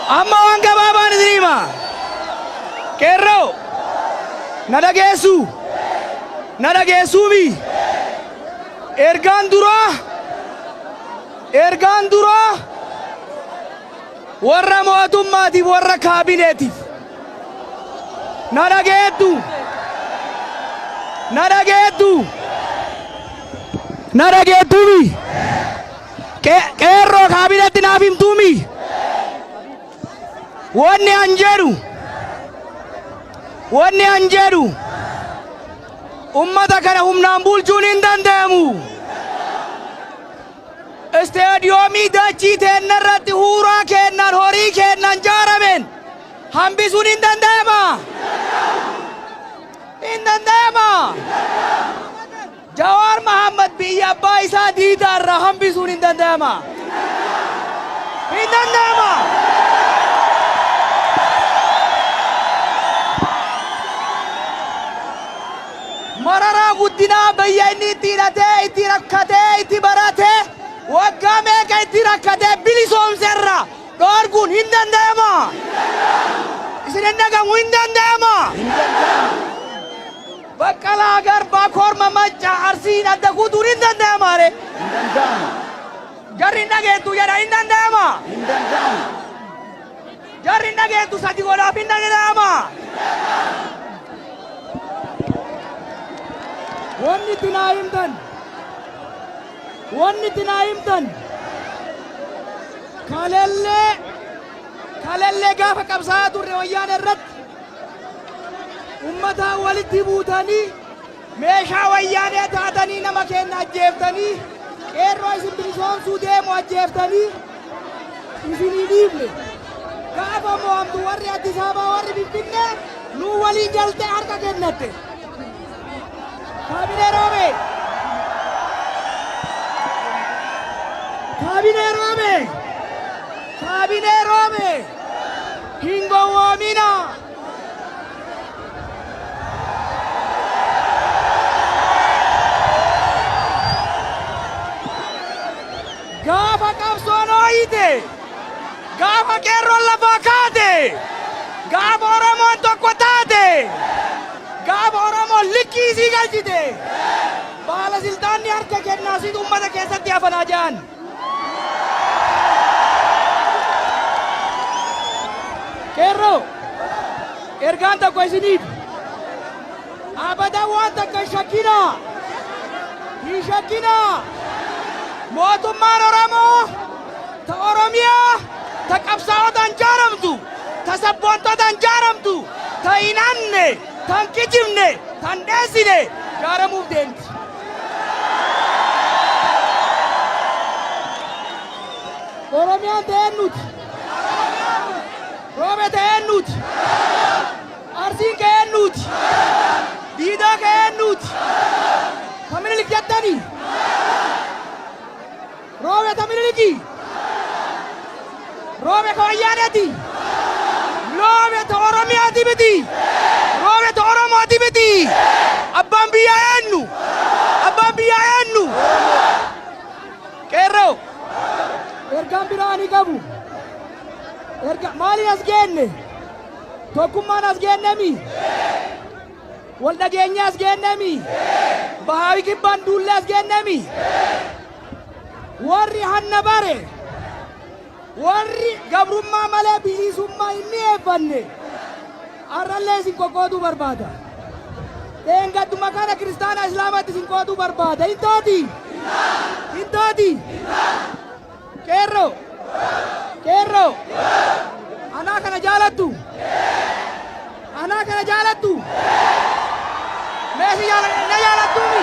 Amma waan gabaabaan isin hima. Qeerroo na dhageessuu? Na dhageessuumi? Ergaan duraa ergaan duraa warra mootummaatiif warra kaabineetiif. Na dhageettu? Na dhageettu? Na dhageettuumi? Qeerroo kaabineetti naaf himtuumi? Wanni an jedhu wanni an jedhu ummata kana humnaan bulchuun hin danda'amu. Isteediyoomii dachii teenna irratti huuraa keennan horii keennan jaarameen hambisuun hin danda'ama. Hin danda'ama. Jawaar Mahammad biyya abbaa isaa diidaa irraa hambisuun hin danda'ama. Hin danda'ama. Mararaa Guddinaa biyya inni itti hidhatee, itti rakkatee, itti baratee, waggaa meeqa itti rakkatee bilisoomse irraa dhoorguun hin danda'ama. Isin hin dhagamu hin danda'ama. Hin danda'amu. Baqqalaa Garbaa korma Maccaa Arsiin adda kutuun hin danda'ama re. Hin danda'amu. Jarri hin dhageettu jedha hin danda'ama. Hin danda'amu. Jarri hin dhageettu sadi godhaaf hin danda'ama. Wanni itti naa himtan wanni itti naa himtan kalellee kalellee gaafa qabsaa'aa turre wayyaana irratti ummataan walitti buutanii meeshaa wayyaanee taatanii nama keenya ajjeeftanii qeerroo isin bilisoomsuu deemu ajjeeftanii isinii dhiifne. Gaafa mo'amtu warri Addis Ababaa warri Finfinnee nuu waliin galtee harka kennatte. Kaabinee Roobee! Kaabinee Roobee! Kaabinee Roobee! Hin gowwoominaa! Gaafa qabsoon hoo'ite, gaafa qeerroon lafaa kaate, gaafa Oromoon tokko taate, gaafa Oromoon likkii isii galchite, baala silxaanni harka kennaa situ ummata keessatti hafanaa jedhan. Qeerroo, ergaan tokko isiniif. Abadan waan takka hin shakkinaa. Hin shakkinaa. Mootummaan Oromoo ta Oromiyaa ta qabsaa'otaan jaaramtu, ta sabboontotaan jaaramtu, ta hin hanne, ta hin kijibne, ta hin dheessine jaaramuuf deemti. Oromiyaan ta eennuti? Roobe ta eennuti? Arsiin ka eennuuti? Diidaa ka eennuuti? Ta Minilik jettanii? Roobe ta Miniliki? Roobe ka Wayyaaneeti? Roobe ta Oromiyaati miti? Roobe ta Oromooti miti? Abbaan biyyaa eennu? Abbaan biyyaa eennu? Qeerroo! Ergaan biraa ani qabu. Erga maaliin as geenne? Tokkummaan as geennemi? Wal dhageenyee as geennemi? Bahaawi kibbaan duullee as geennemi? Warri hanna bare, warri gabrummaa malee bilisummaa hin mi'eeffanne, har'allee isin qoqqooduu barbaada. Dheengadduma kana kiristaana islaamatti isin qooduu barbaada. Hin taati? Hin taati? Qeerroo! Qeerroo! Anaa kana jaalattu? Anaa kana jaalattu? Mee si jaaladha na jaalattuumi?